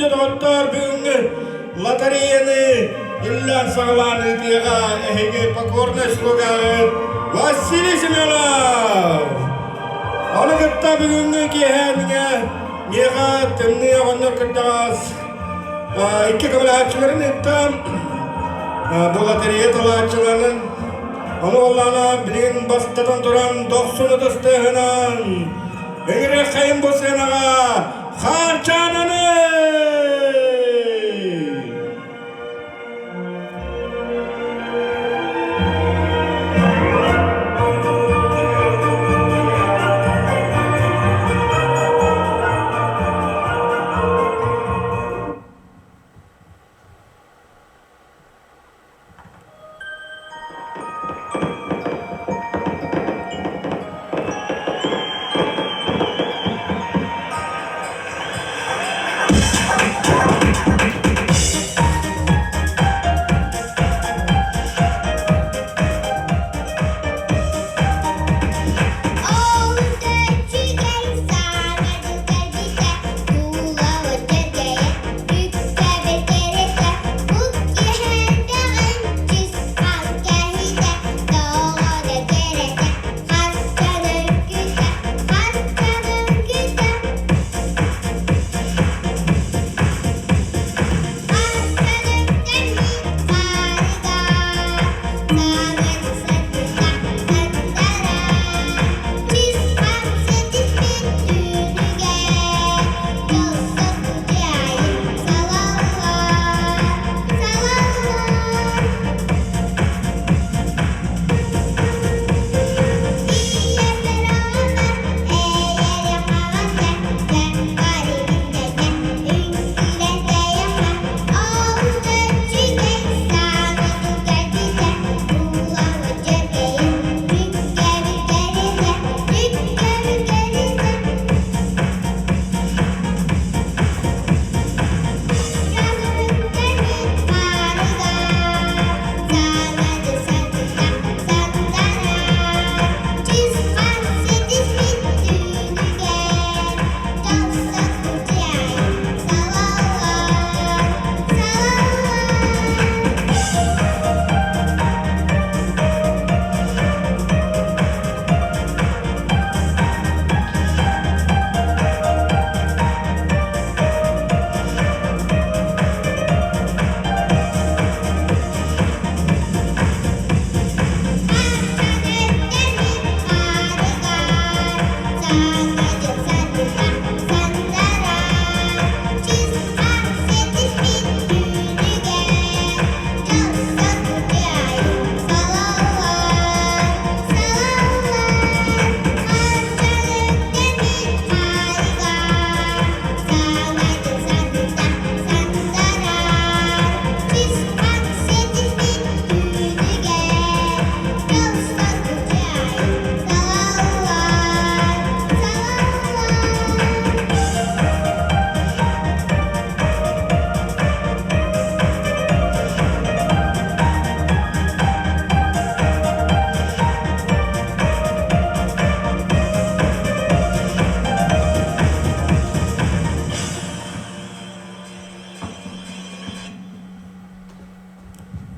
күндү доҕоттоор, бүгүҥҥү лотереяны иллээн саҕалаан ыытыаҕа эһиги покорнай слугаҕыт Василий Семенов! Ону кытта бүгүҥҥү киэһээҥҥэ миэхэ тымныы оҕонньор кырдьаҕас икки көмөлөһөөччүлэрин ыыттам. Бу лотерея талааччыларын ону буоллаҕына билигин бастатан туран дохсун ытыс тыаһынан ыҥырыаххайын бу сыанаҕа Хаарчаананы!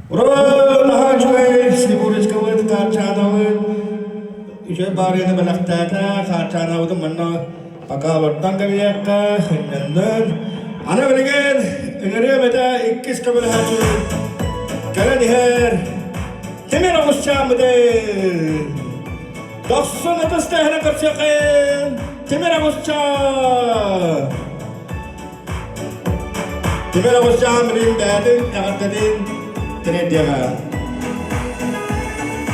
Ура! Наһаа үчүгэй Снегурочкабыт, Хаарчаанабыт үчүгэй баарыйаны бэлэхтээтэ. Хаарчаанабытын манна пока олордон кэбиһиэххэ, сынньаннын. Аны билигин ыҥырыам этэ иккис көмөлөһөөччү кэлэн иһэр Тимир оҕусчааммытын. Дохсун ытыс тыаһынан көрсүөххэйин Тимир оҕусчаан! Тимир оҕусчаан билин бэйэтин эҕэрдэтин тириэрдиэҕэ.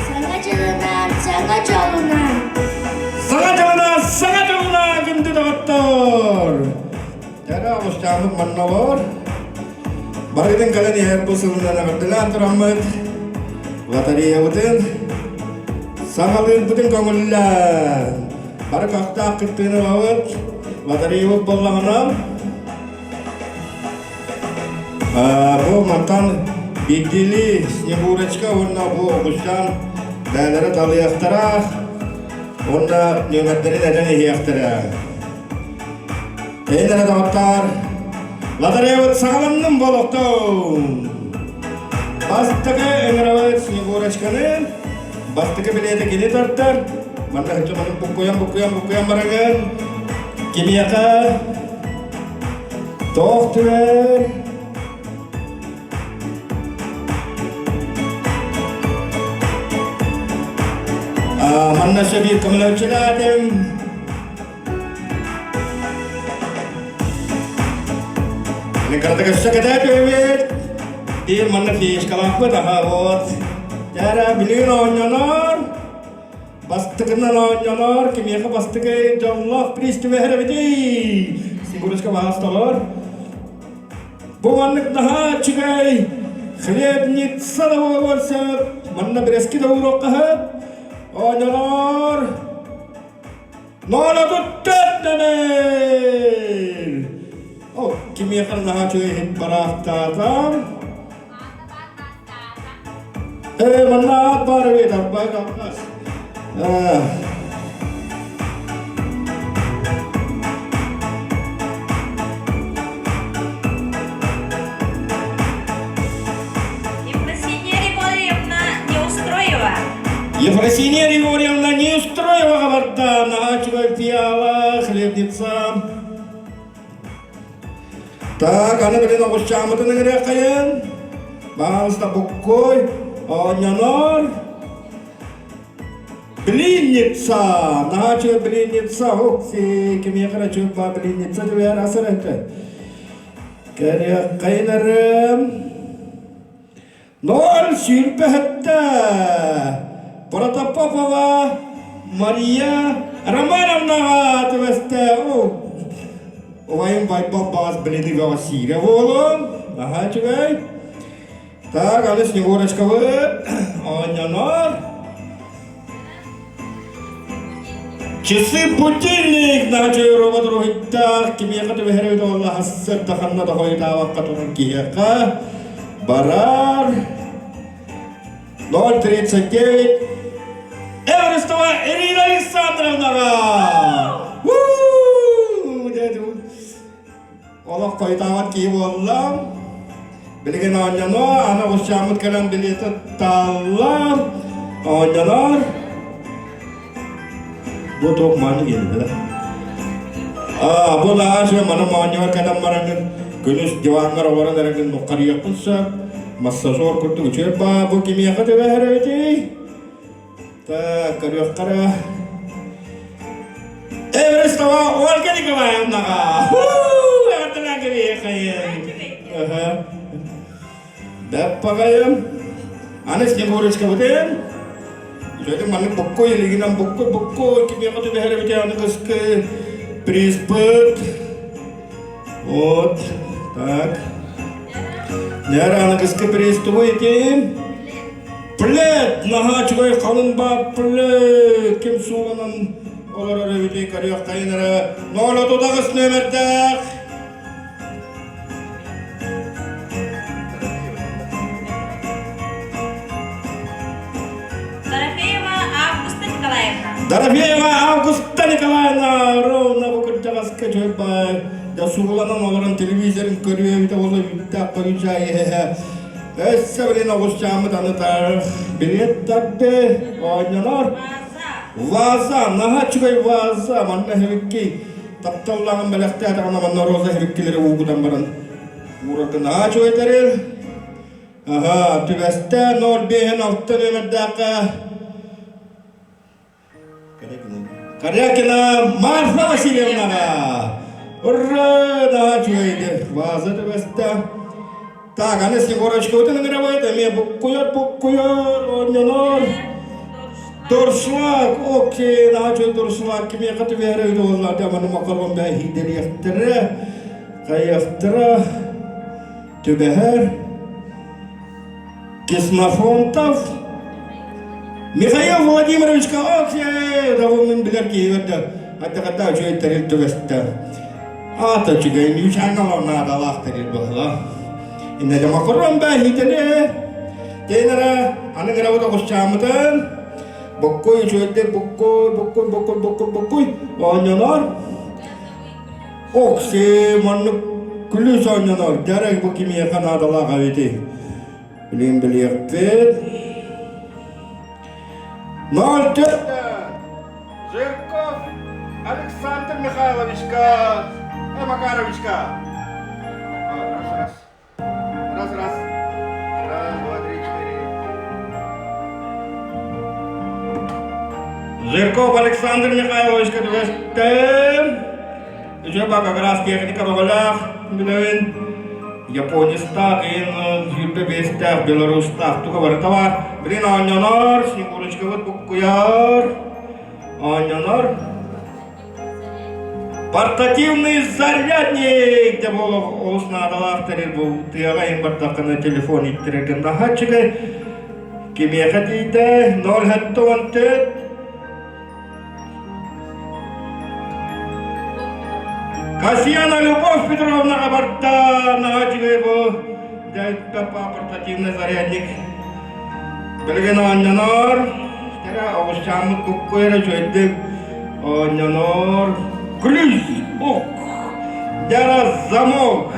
Саҥа дьылынан, саҥа дьолунан! Саҥа дьылынан, саҥа дьолунан күндү доҕоттор! Дьэ, оҕусчааммыт манна олор. Барыгытын кэлэн иһэр бу сылынан эҕэрдэлээн тураммыт лотереябытын саҥалыырбытын көҥүллээн бары көхтөөх кыттыыны ылабыт. Лотереябыт буоллаҕына бу мантан биирдиилии Снегурочка уонна бу оҕусчаан бэйэлэрэ талыахтара уонна нүөмэрдэрин этэн иһиэхтэрэ. Эйэлэрэ доҕоттоор! Лотереябыт саҕаланным болохтоон. Бастакы ыҥырабыт Снегурочканы, бастакы билиэтэ кини тартар. Манна һыччаманын буккуйан, буккуйан, буккуйан барагын. Кимиэхэ туох түбэр? Манна сөбү көмөлөчүлээтим. Кырата көссө кэтээт Биир манна фишкалаахпыт аха вот. Дьара билигин оонньонор. Бастакынан оонньонор, кимиэхэ бастакы дьоллоох приз түбэһэр эбитий? Снегурочка баасталар. Бу маннык наһаа үчүгэй хлебница да буолуон сөп, манна бэрэски да ууруохха сөп. Оонньонор. Ноолотуттан О, кимиэхэ наһаа үчүгэй иһит бараахтаатам. Ээ, манна аат баар эбит, арбай алҕас. Ефросинья Григорьевна Неустроева. Ефросинья Григорьевна Неустроева барда, наһаа үчүгэй пиала, хлебница. Так, аны билин оҕусчааммытын ыҥырыаххайын. Баҕалыста буккуй, оонньонор. Блинница! Наһаа үчүгэй блинница. Укси, кимиэхэ эрэ үчүгэй баа блинница түбэһэр асыр этэ. Кэриэххэйин эрэ. 0 27 Протопопова Мария Романовнаҕа түбэстэ. Убайым Байбал баҕас блины бөҕө сиирэ буолуон. Наһаа үчүгэй. Так, аны Снегурочкабыт оонньонор. Часы будильник наһаа робот уруһуйдаах кимиэхэ түбэһэр эбит уонна сарсыарда ханна да хойутаабакка турар киһиэхэ барар 039 Эверестова Ирина Александровнаҕа! Олох хойутаабат киһи буолла. Билигин оонньоно, аны оҕусчааммыт кэлэн билиэтэ таалла. Оонньонор. Бу туох мааны диэн Аа, бу наһаа маны моонньугар кэлэн бараҥҥын күнүс диваҥҥар олорон эрэҥҥин нуххарыйыаххын сөп. Массажер курдук үчүгэй баа, бу кимиэхэ түбэһэр эбитий? Так, көрүөххэ эрэ. Эверестова Ольга Николаевнаҕа! Эҕэрдэлээн кэбиһиэххэйин! Бэппаҕайым. Аны Снегурочкабытын Үчүгэйдик маннык буккуй илигинэн буккуй буккуй кимиэхэ түбэһэр эбитэ аны кыскы призпыт. Вот так. Нэр аны кыскы приз тугуй ити? Плед! Наһаа үчүгэй халыҥ баар плед! Ким сууланан олорор эбитий көрүөххэйин эрэ. 038 нүөмэрдээх! Дорофеева Августа Николаевна. Дорофеева Августа Николаевна ровно бу кырдьаҕаска дьөрбай да сууланан олорон телевизорын көрүө эбитэ ол үүттээх көрүчаай иһэ Өссө билин оҕусчааммыт анытар билиэт тарды оонньонор. Ваза, наһаа үчүгэй ваза, манна эһэбикки тапталлааҕын бэлэхтээтэҕинэ манна роза эһэбиккилэри уугутан баран уурарга наһаа үчүгэй тэрил. Аха, түбэстэ 0 5 6 нүөмэрдээххэ Корякина Марфа Васильевнаҕа! Ура! Наһаа үчүгэйди. Ваза түбэстэ. Так, аны Снегурочкабытын ыҥырабыт. Эмиэ буккуйар, буккуйар, оонньонор. Дуршлаг, окей, наһаа үчүгэй дуршлаг. Кимиэхэ түбэһэрэ үһү буолла, маны макарон бэһиидэриэхтэрэ, хайыахтара түбэһэр. Космофонтов Михаил Владимировичка окей, мин билэр киһибэр да аттаката үчүгэй тэрил түбэстэ. Аата үчүгэй, нүүчээҥҥэ наадалаах тэрил быһыла. Иннэ да макарон бэһиитэлэ. Тeenара аны гырабыт оҕусчааммытын боккуй үчүгэйдик буккуй, буккуй, буккуй, буккуй, буккуй оонньонор. Окси, маннык. Күлүүс оонньонор, дьарык бу кимиэхэ наадалаах эбитий? Билин билиэхпит. 04 Жирков Александр Михайловичка, Макаровичка. Раз, раз. Раз, раз. Раз, два, три, четыре. Жирков Александр Михайловичка түбэстим. Үчүгэй как раз техника бөҕөлөөх билэбин. Японецтаах, 25-тээх, белорустаах туга барыта бар. Билин оонньонор, Снегурочкабыт буккуйар. Оонньонор. Портативный зарядник деп олус наадалаах тэрил бу тыаҕа иһин бардаххына телефон иттэрэргин наһаа үчүгэй. Кимиэхэ тиийдэ 074 Касьяна Любовь Петровнаҕа барда наһаа үчүгэй бу дядька портативный зарядник. Билигин оонньонор, эрэ оҕусчааммыт куккуй эрэ үчүгэйдик оонньонор. Ключ, ук, дьара замок.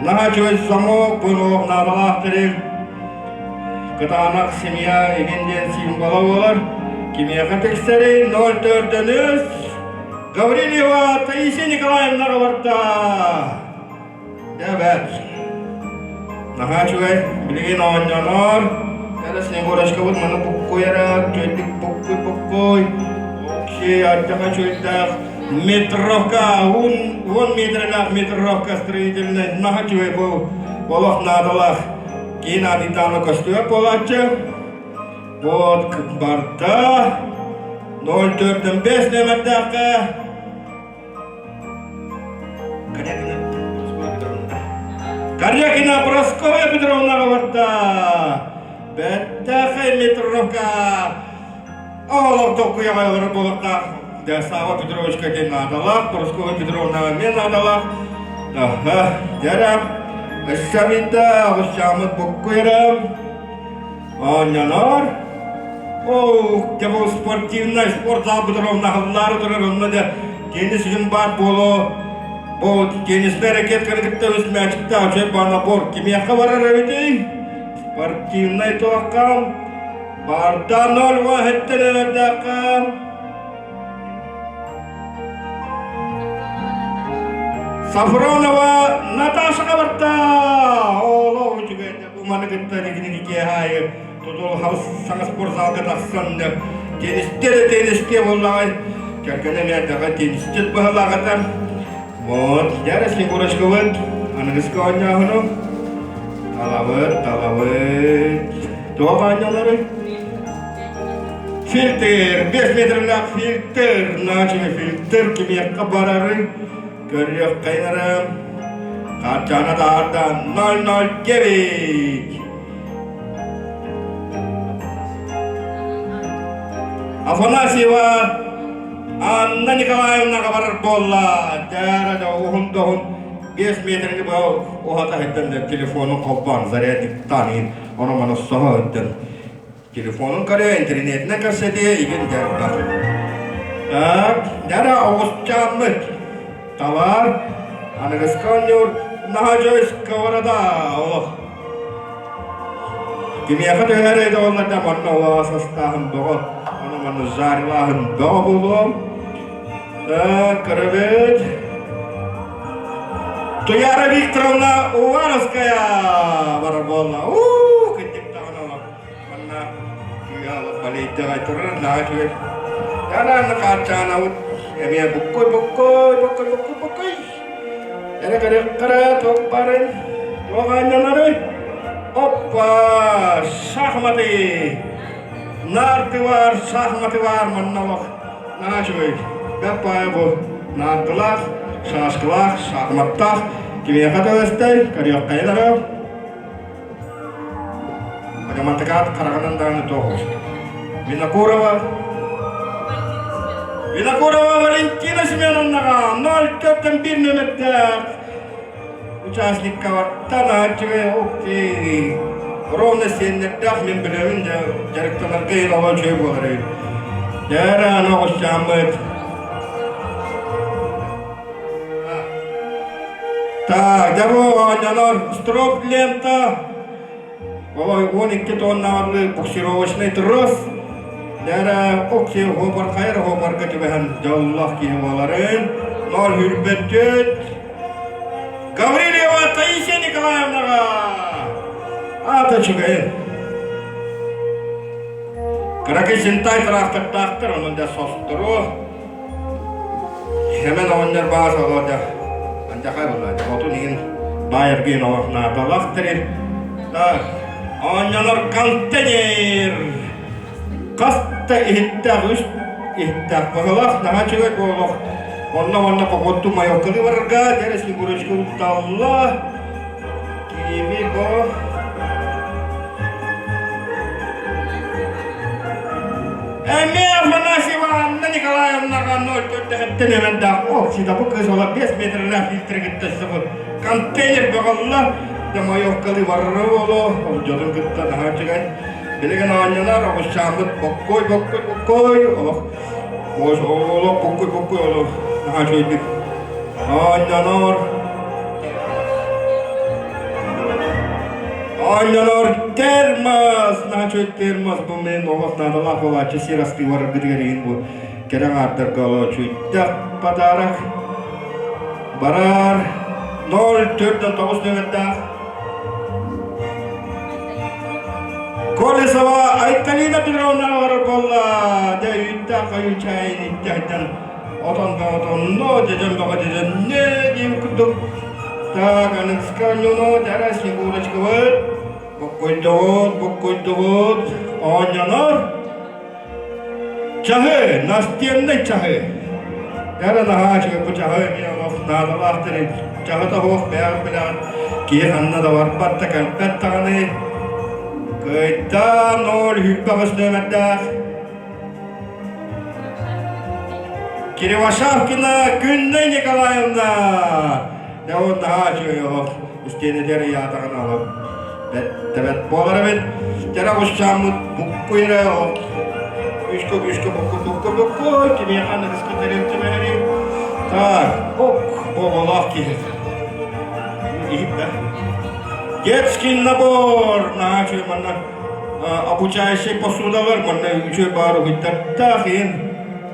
Наһаа үчүгэй замок, бу олох наадалаах тэрил. Кытаанах семья игин диэн символа буолар. Кимиэхэ тиксэрий 0 4 Гаврильева Таисия Николаевна барда. Дьэ, Наһаа үчүгэй, билигин оонньонор. Эрэ Снегурочкабыт маны буккуй эрэ, үчүгэйдик буккуй-буккуй. Окей, ардьаха үчүгэйдээх метровка, 10 метрлээх метровка строительнай наһаа үчүгэй бу олох наадалаах киин аатыйтааны көстүбэт буолааччы. Вот барда 0,4 нөмердээххэ Корякина Прасковья Петровнаҕа барда. Бэттээхэй метровка оҕолор толкуйаҕа олорор буолуохтаах. Сава Петровичка диэн наадалаах, Прасковья Петровнаҕа эмиэ наадалаах. Аха, дьэрэ, өссө биирдэ оҕусчааммыт буккуйарым. Оонньонор. Оо, дьэ бу спортивнай спортзал Петровна аһыллаары турар онно дьэ теннис сүгүн баар буолуо. Бу теннисный ракетканы кытта үс мячиктээх үчүгэй баар набор кимиэхэ барар эбитий? Спортивнай туохха барда ноль уоһэттэн эбэрдээххэ Сафронова Наташаҕа барда! Олох үчүгэй бу маны кытта кини киэһэ аайы тутул саҥа спортзалга тахсан теннисте да теннисте буоллаҕай кэргэнэ эмиэ даҕа теннисчит быһалаах этэ. Вот, дьэ Снегурочкабыт аныгыскы оонньооһуну талабыт, талабыт. Туох оонньууларый? Фильтр, 5 метрлээх фильтр, начали фильтр кимиэххэ барарын көрүөххэйнэрэ. Хаччана таарда 009. Афанасьева Анна Николаевнаҕа барар буолла. Дьара да уһун да уһун 5 метрини бу уһата сылдьан телефонун холбоон зарядниктаан иһин ону-маны соһо сылдьан Телефонун көрө, интернетинэн кэпсэтиэ игин дьардар. Так, дьара оҕусчааммыт. Талар, аныгыска оонньуур наһаа дьой сковорода олох. Кимиэхэ түһэрэй да олларда манна олоҕо састааһын бөҕө, ону манна жарилааһын бөҕө буолуом. Так, көрөбүт. Туяра Викторовна Уваровская барар буолла. Уу, кырдьык даҕаны олох. Манна кыыһа балейдаҕай турар наһаа үчүгэй. Яна Хаарчаанабыт эмиэ буккуй буккуй буккуй буккуй буккуй. Эрэ көрүөххэ туох барын туох аанньанарый? Оппа, шахматы! Нарды бар, шахматы бар манна олох наһаа үчүгэй. Бэрт баайа бу наардылаах, шашкалаах, шахматтаах кимиэхэ төбөстэй, көрүөххэйин эрэ. Математикаат хараҕынан даҕаны туох Винокурова Винокурова Валентина Семеновнаҕа 0,4 нүөмэрдээх участникка барта ух ты ровно сиэннэрдээх мин билэбин дьэ дьарыктанарга илала үчүгэй буолар эбит дьэ аны оҕусчааммыт. Так, дьэ бу оонньонор строп лента, ой, 12 тоннаҕарлыы буксировочный трос, дьэ окси хопархайар хопарга түбэһэн дьоллоох киһи буоларын, 0,24 Гаврильева Таисия Николаевнаҕа аата үчүгэйин. Кыракый синтай тыраахтардаахтар, онон дьэ состору Хэмэн оҕонньор баас олоодьа андьахай буолла отун иһин баайаргыын олох наадалаах тэрил. Так, оонньонор контейнер хас да иһиттээх үс иһиттээх быһылаах наһаа үчүгэй буолуох. Онно онно похуоттуу майоккалыы барарга дьэ Снегурочка уталла кими бо Эмиэ Афанасьева Анна Николаевнаҕа 0,4 нөмердаах оксида бу кыыс ола 5 метрлээх фильтры кытта сыбыт контейнер бөҕөллө домойовкалыы барара буолуо ол дьонун кытта наһаа үчүгэй билигин оонньонор оҕусчааммыт боккуой боккуой боккуой олох олох боккуой боккуой олох наһаа үчүгэйдик оонньонор Оонньонор термос, значит термос бу мен олох наадалаах буолааччы сир астыы бараргытыгар иһин бу кэрэ аҥаардарга олоочуйдах подарок барар 0,49 нөмердаах Колесова Айталина Петровна барар буолла дьэ үүттээх хойуу чайын иттэхтэн отон бөҕө дьэдьэн бөҕө дьэдьэннэ диэн курдук так аныгыска оонньууну дара снегурочкабыт буккуйдубут буккуйдубут оонньонор чаһы настенный чаһы дара наһаа үчүгэй бу чаһы эмиэ олох наадалаах тэрил чаһыта суох бэйэҕит билэҕит киһи ханна да барбат да кэлбэт даҕаны кыайда 0,28 нүөмэрдээх Кривошапкина Күннэй Николаевна! Дьэ ол наһаа үчүгэй олох истиэнэтигэр ыйаатаҕына олох бэт буолар эбит. Кэрэ кусчааммыт буккуй эрэ ол үскө үскө букку букку букку кимиэхэ аныгыскы тэрилтэмэри Так, ок, оҕолоох киһи. Иһит да. Детский набор! Наһаа үчүгэй манна обучающай посудалар манна үчүгэй баар уһуйтардаах иһин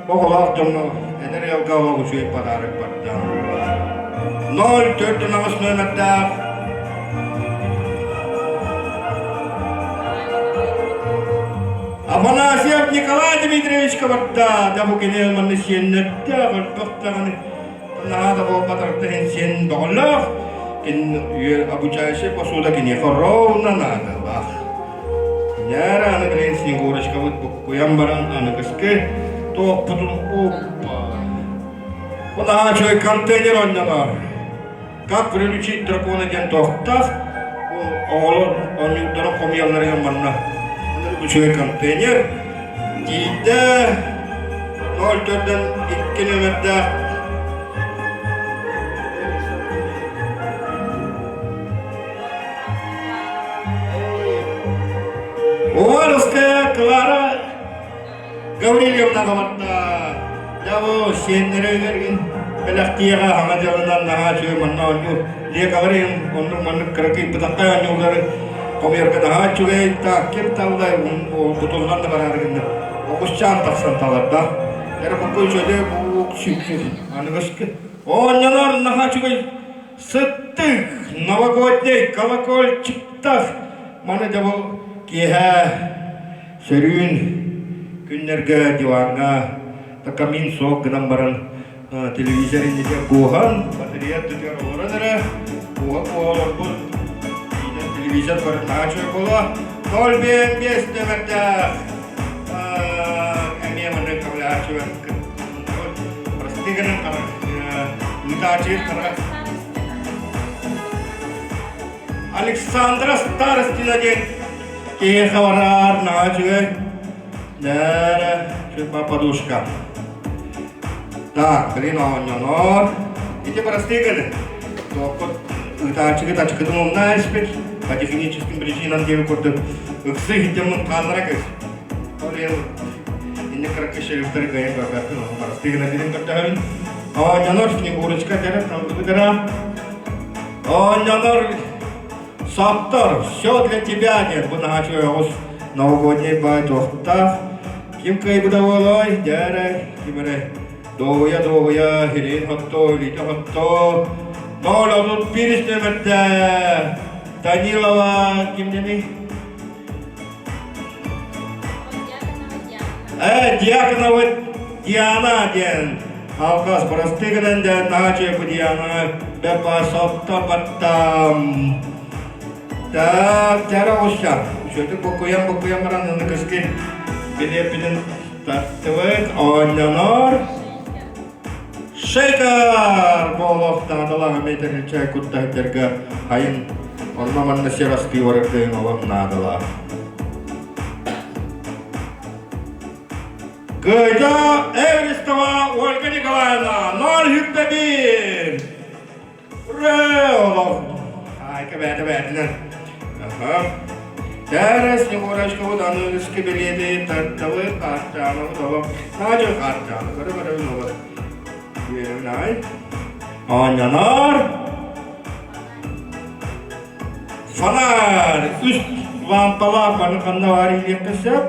оҕолоох дьоҥҥо эдэр ыалга олох үчүгэй подарок барда. 0,48 номердаах Афанасьев Николай Дмитриевичка барда. Да бу кини манна сиэннэрдээх, өлбөх даҕаны наһаа да буолбатарда иһин сиэн бөҕөлөөх. Кин обучающай посуда киниэхэ ровно наадалаах. Нээр аны билигин Снегурочкабыт буккуйан баран аныгыскы туохпутун оппа. Бу наһаа үчүгэй контейнер оонньонор. Как приручить дракона диэн туохтаах оҕолор оонньуурдарын хомуйалларыгар манна үчүгэй контейнер тиийдэ 0,4 2 нөмердээх Уваровская Клара Гаврильевна барда. Дьэ сиэннэрэ өлөргүн бэлэхтиэҕэ хаҥа дьалынан наһаа үчүгэй манна оонньуур. Лекаларын оннук маннык кыракый бытахтай оонньуулары хомуйарга наһаа үчүгэй. Так, ким таллай бутуллан да бараары гынна. Оҕусчаан тахсан таларда. Эрэ букку үчүгэй бу сүксү. Аныгыскы. Оонньонор наһаа үчүгэй Сыттык, новогодний колокольчиктах маны дьэ бу киэһэ сөрүүн күннэргэ диваҥҥа камин суох гынан баран телевизор иннигэр куоһан батарея аттытыгар олорон эрэ куоһа куоһа олорбут телевизор көрөн наһаа үчүгэй буолуо 0,5 нөмердээх эмиэ маннык көмөлөһөөччүбэр прости гынан ыытааччы хара Александра Старостина диэн киһиэхэ барар наһаа үчүгэй Нээрэ подушка Так, блин, оонньонор. Ити простые ганы. Туохпут ыытааччыгыт ачыкытын умна испит. По техническим причинам диэби курдук ыксы иһитэммин хааллара кыс. Ол иһин инник кыракка шерифтер кыайан көрбөппүн, ону простые гына билин көрдөһөбүн. Оонньонор Снегурочка кэлэн талдыбытара. Оонньонор Саптар, все для тебя диэн бу наһаа үчүгэй оҕус новогодний баай туохтаах. Ким кыайбыта буолуой? Дьэ эрэ, ким эрэ дуоһуйа-дуоһуйа, сирэйин хоттоо, илиитэ хоттоо. 031 нүөмэрдээх Данилова ким диэний? Э, Дьяконова Диана диэн алҕас бырастыы гынан диэн наһаа үчүгэй бу Диана бэпа сопто баттам. Так, тара оҕуста. Үчүгдүк буккуйан буккуйан баран ыныгыскын билиэппитин таттыбыт оонньонор. Шейкар буолуохтааталаах эмиэ тэрилчэй куттаһыттарга хайын онно-манна сир астыы барардыын олох наадалаах. Кыайда Эверестова Ольга Николаевна 0,21! Ура! Олох! Айка бээтэ бээтинэн. Аха. Тээрэ Снегурочкабыт аныгыскы билиэти тартабыт, хаарчаанабыт олох. Наадьа хаарчааны көрө-көрөбүн олох. Үөрөбүн аҕай. Оонньонор. Фонарь! Үс лампалаах маны ханна баар иилиэххэ сөп.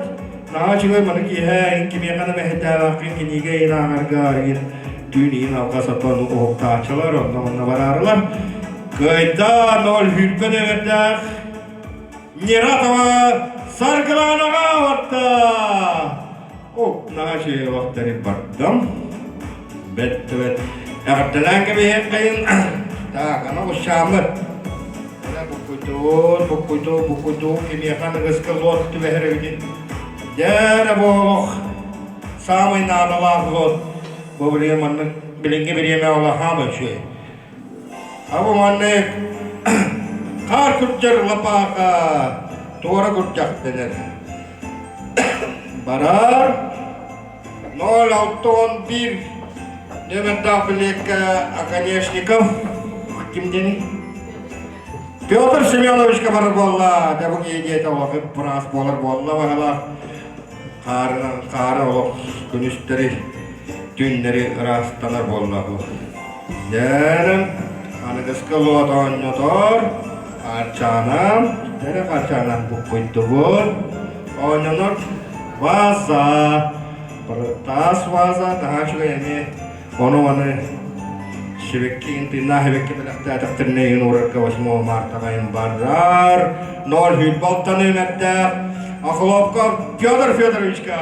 Наһаа үчүгэй маны киэһэ кимиэхэ да мэһэйдээбэккин кинигэ иһин ааҕарга арыйын түүн иһин алҕас отон уһуктааччылар онно-манна бараарылар. Кыайда ноль сүүрбэ нөмердээх Нератова Саргылаанаҕа барда! О, наһаа үчүгэй олохтору бардым. Бэт бэт. Эҕэрдэлээн кэбиһиэххэйин. Так, аны ушааммыт. Эрэ буккуйдуун, буккуйдуун, буккуйдуун кимиэхэ аныгыскы лот түбэһэр эбитин. Дьэ бу олох саамай наадалаах лот. Бу билигин маннык билиҥҥи бириэмэ олохаам үчүгэй. Абы маннык хаар күрдьэр лапааха туора күрдьэх дэнэр. Барар 061 нөмердаах билиэккэ Оконешников ким диэний? Петр Семеновичка барар буолла. Дьэ бу киһи диэтэ олох ыраас буолар буолла баһылаах. Хаарынан хаара олох күнүстэри, түүннэри ыраастанар буолла бу. Дьэрэн аныгыскы луот оонньотор, Арчаанам, дэрэ Арчаанам буккуйдубут. Оонньонор ваза, таас ваза, наһаа үчүгэй эмиэ ону-маны сибэкки тыыннаах сибэкки бэлэхтээтэхтэринэ иһин уурарга 8 марта айын барар. 0 балтан үмэрдээх Охлопков Федор Федоровичка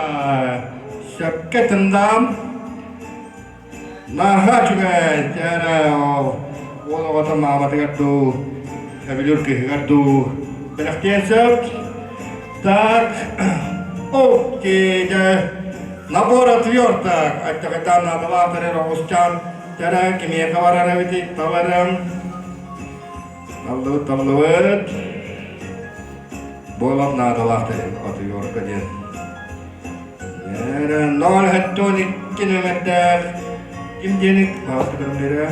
сөпкө тындаам. Наһаа үчүгэй, дьэ уол оҕото мааматыгар дуу, сөбүлүүр кыыһыгар дуу бэлэхтиэн сөп. Так, окей, дьэ, набор отверток. Аттаҕытаан наадалаах эрэр оҕусчаан тэрэ кимиэхэ барар эбитий таларым. Таллыбыт, таллыбыт. Буолан наадалаах отвертка диэн. 0,72 нүөмэрдээх ким диэни баҕаска көрүҥнэрэ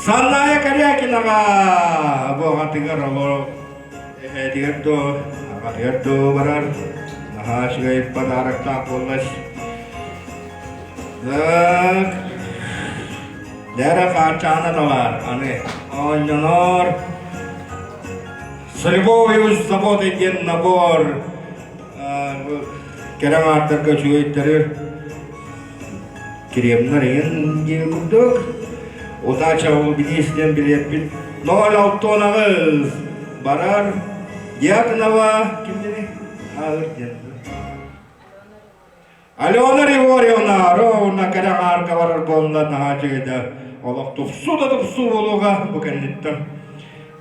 Санная Корякинаҕа бу аҕатыгар олор эһээтигэр дуу аҕатыгар дуу барар наһаа үчүгэй подароктаах буолла так Дэрэ хаарчаана талаар аны оонньонор С любовью с заботой диэн набор кэрэ аҥаардарга үчүгэйдэри кремнэр иһин диэн курдук удача улыбнись диэн билиэппит 068 барар Дьяконова ким диэний ааҕыр диэн Алена Григорьевна ровно кэрэ аҥаарга барар буолла наһаа үчүгэйдэ олох тупсуу да тупсуу буолуоҕа бу кэнниттэн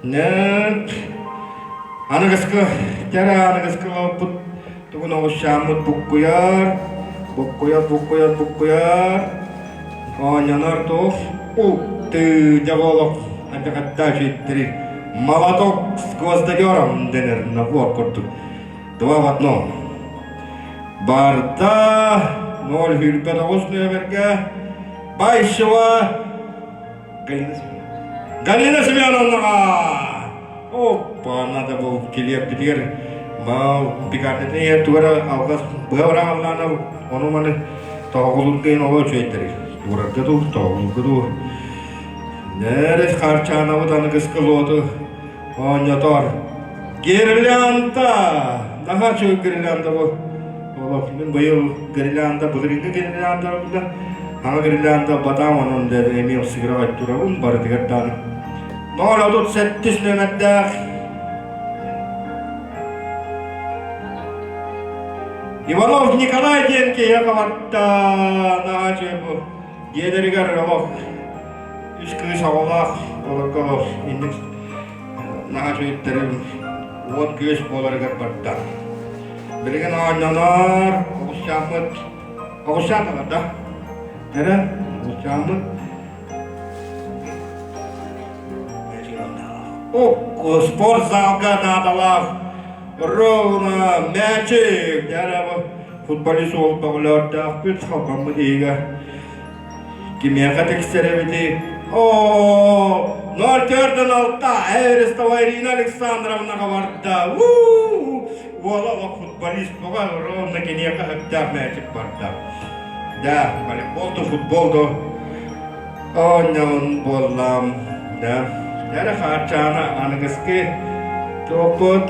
Нет аныгыскы кэрэ аныгыскы лооппут тугун оҕусчааммыт буккуйар буккуйар буккуйар буккуйар оонньонор туох ук-ты дьэ олох антихаттаа үчүгэттэри молоток с гвоздодером дэнэр набор курдук два в одном Барда 029 нүөмэргэ Байшева Галина Галина Семеновнаҕа Оппа, надо был килиэппитигэр пекарнятын иһэр тугара алҕас быһа быраҕаллаана ону маны тоҕоҕулурга иһин олоо үчүгэйдэри туурарга дуу тоҕоҕулурга дуу. Нэрис Харчаанабыт аныгыскы луоту оонньотор. Гирлянда! Наһаа үчүгэй гирлянда бу. Олох мин быйыл гирлянда, былырыыҥҥы гирлянда билэ. Аҥа гирлянда батаам онон эмиэ сыгыраҕай турабын барытыгар даҕаны. 038 нүөмэрдээх Иванов Николай диэн киһиэхэ барда. Наһаа үчүгэй бу. Дьиэлэригэр олох үс кыыс оҕолоох олорго олох инник наһаа үчүгэйдэрин уот-күөс буоларыгар барда. Билигин оонньонор, оҕусчааммыт, оҕусчаан да барда. Эрэ, оҕусчааммыт спортзалга наадалаах ровно мячик дьэ футболист уол бөҕөлөөрдөөхпүт халҕаммыт иһигэр кимиэхэ тиксэр эбитий оо 046 Эристова Ирина Александровнаҕа барда уола олох футболист бөҕө ровно киниэхэ сөптөөх мээчик барда да волейбол да футбол да оонньоон буоллам да эрэ хаарчаана аныгыскы туохпут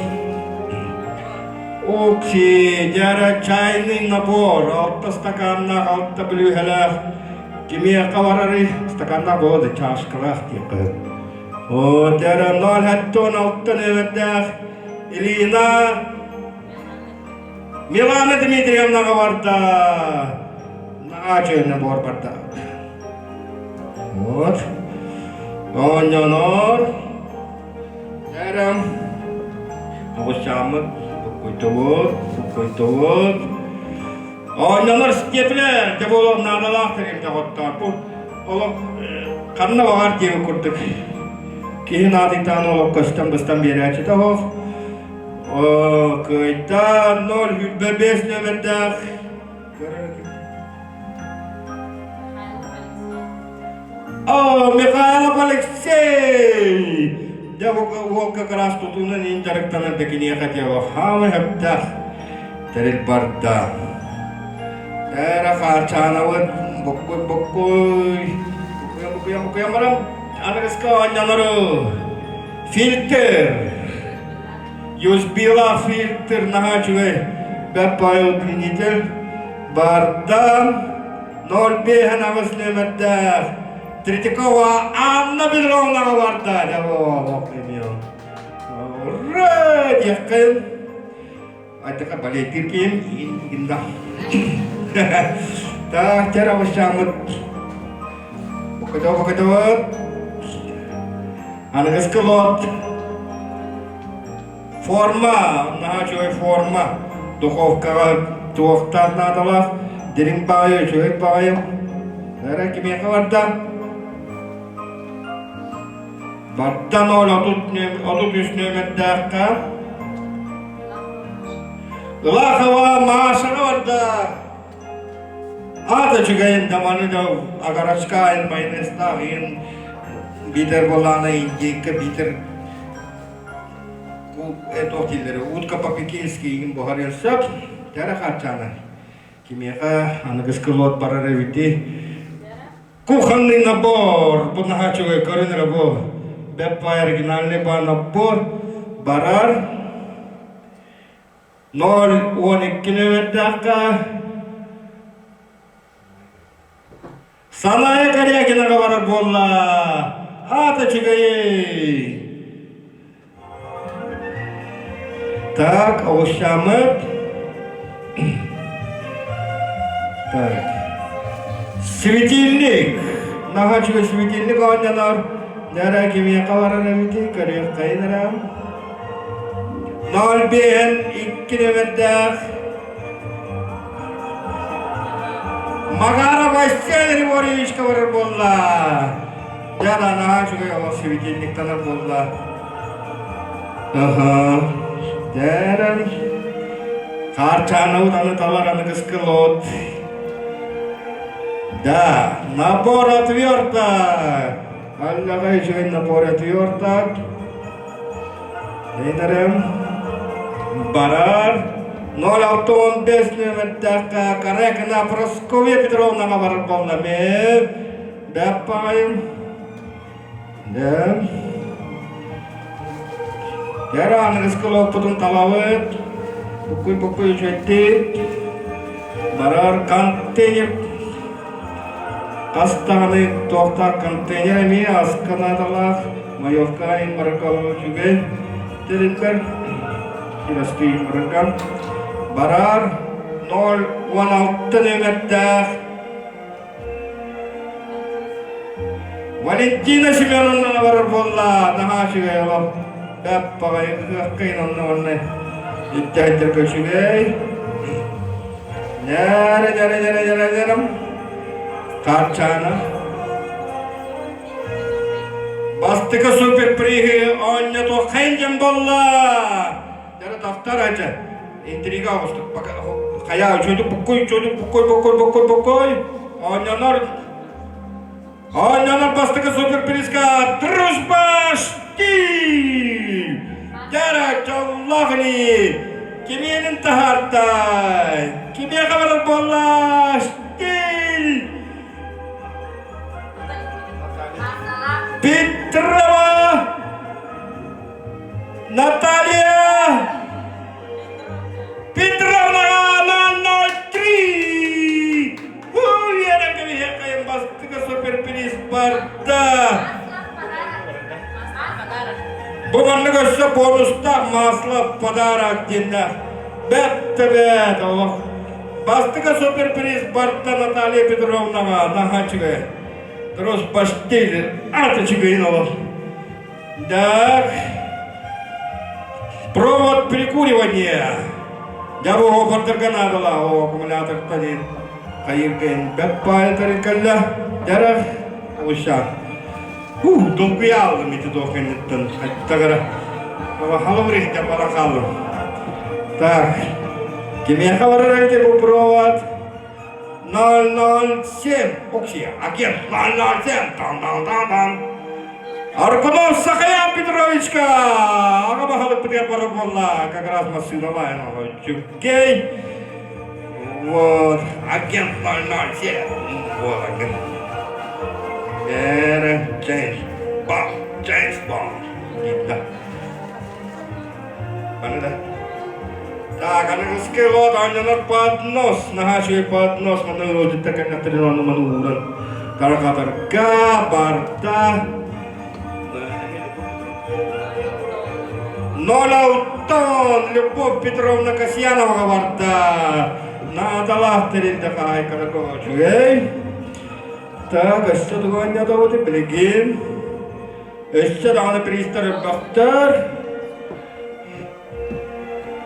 Укси, дьара чайный набор, алта стаканнаах, алта бүлүүһэлээх, кимиэхэ барарый, стаканнаах буолуо да чашкалаах диэххэ сөп. О, дьара 0,76 нүөмэрдээх Илина Милана Дмитриевнаҕа барда. Наһаа үчүгэй набор барда. Вот. Оонньонор. Эрэм. Оҕусчааммыт буккуйдубут, буккуйдубут. Оонньонор степлер, дьэ буолуох наадалаах тэрилтэ хоттоор. Бу олох ханна баҕар диэбит курдук киһи наадыйтаан олох көстөн быстан биэрээччитэ оһох. Кыайда 0,25 нөмердээх О, Михайлов Алексей! Дьэ, уол как раз тутуунан иин дьарыктанар да киниэхэ дело хаамы сөптөөх тэрил барда. Эрэ Хаарчаанабыт буккуй буккуй буккуйан буккуйан буккуйан баран аныгыска оонньонору фильтр USB-лаах фильтр наһаа үчүгэй бэрт баай удлинитель барда 05 нүөмэрдээх Третьякова Анна Петровнаҕа барда дьэ олох Ура диэххин Айтака балеттир киһим инда Так, тер абысчааммыт Букатоо букатоо Аныгыскы лот Форма, наһаа үчүгэй форма. Духовкаҕа туохтаах наадалаах, дириҥ баҕайы, үчүгэй баҕайы. Эрэ кимиэхэ барда? Барда 0 33 нүөмэрдээххэ. Ылахова Машаҕа барда. Аата үчүгэйин да маны да агарачка майонезтаах иин биитэр буоллаҕына индейка биитэр туох дииллэрэ утка по-пекински игин буһарыан сөп кэрэ харчаана кимиэхэ аныгыскы лот барар эбитий кухонный набор бу наһаа үчүгэй көрүн эрэ бу бэп баай оригинальный баа набор барар 0,12 нөмердээххэ Саная Корякинаҕа барар буолла. Аата үчүгэйий. Так, оҕусчааммыт. Так. Светильник. Наһаа үчүгэй светильник оонньонор. Нэрэ кимиэхэ барар эбитий, көрүөххэйин эрэ. 05 2 нөмердээх Макаров Айсен Григорьевичка барар буолла. Дьэ, наһаа үчүгэй олох светильниктанар буолла. Аха. Дээрэн. Хаарчаанабыт аны талар аныгыскы лот. Да, набор отверток. Аллаҕа үчүгэй набор отверток. Эйнэрим барар 0615 нүөмэрдээххэ Карекина Прасковья Петровнаҕа барар буолла мен бэппаҕайым. Дьэ. Дьэ, аныгыскы олохпутун талабыт. Буккуй-буккуй үчүгэйдик. Барар контейнер хас даҕаны туохтаах контейнер эмиэ аска наадалаах маевка барарга үчүгэй тэриллэр сирастыы барарга барар 0,16 нүөмэрдээх Валентина Семеновна барар буолла наһаа үчүгэй олох бэп баҕайы ыһыахха онно манна иттэһиттэргэ үчүгэй нэрэ нэрэ нэрэ нэрэ нэрэ Хаарчаана Бастакы суперприһы оонньотуоххайын диэн буолла Дьэ тахтар ача интрига оҕустук хайа үчүгүйдүк буккуй үчүгүйдүк буккуй буккуй буккуй буккуй оонньонор оонньонор бастакы суперпризка Дружба Штиль Дьара дьоллоох кимиэнин таһаартай кимиэхэ барар буолла Штиль Петрова Наталья Петровна 003! Уверен, кэбиһиэххэйин бастакы суперприз барда. Бу маннык өссө бонустаах масло подарок диэннээх. Бэт да бэт олох. Бастакы суперприз барда Наталья Петровнаҕа наһаа үчүгэй. Трос паштель ат үчүгэйин олох. Так. Провод прикуривания. Дьэ бу оһохторго наадалаах о аккумулятортан ин хайыргын бэп баайытарын кэллэ. Дьэрэх улушаан. Ух, долгуйа алдым ити туох кэнниттэн. Хаттагара. Халабыр иһитэн баран хааллым. Так. Кимиэхэ барар эбит бу провод? 007. Окси, агент 007. Тан-тан-тан-тан. Аргунов Сахаян Петровичка! Аҕа баһылыкпытыгар барар буолла. Как раз массыыналаан үчүгэй. Вот, агент 007. Вот агент. Эра, Джеймс Бонд, Джеймс Бонд. Диtta. Аны да. Так, аныгыскы лот оонньонор поднос, наһаа үчүгэй поднос, манна ыалдьыттар кэннэхтэрин онно маны ууран тарҕатарга барда. Ноль алтан Любовь Петровна Касьяноваҕа барда. Наадалаах тэрилтэ хаһаайката үчүгэй. Так, өссө тугу оонньотобут билигин? Өссө даҕаны приистар өлбөхтөр.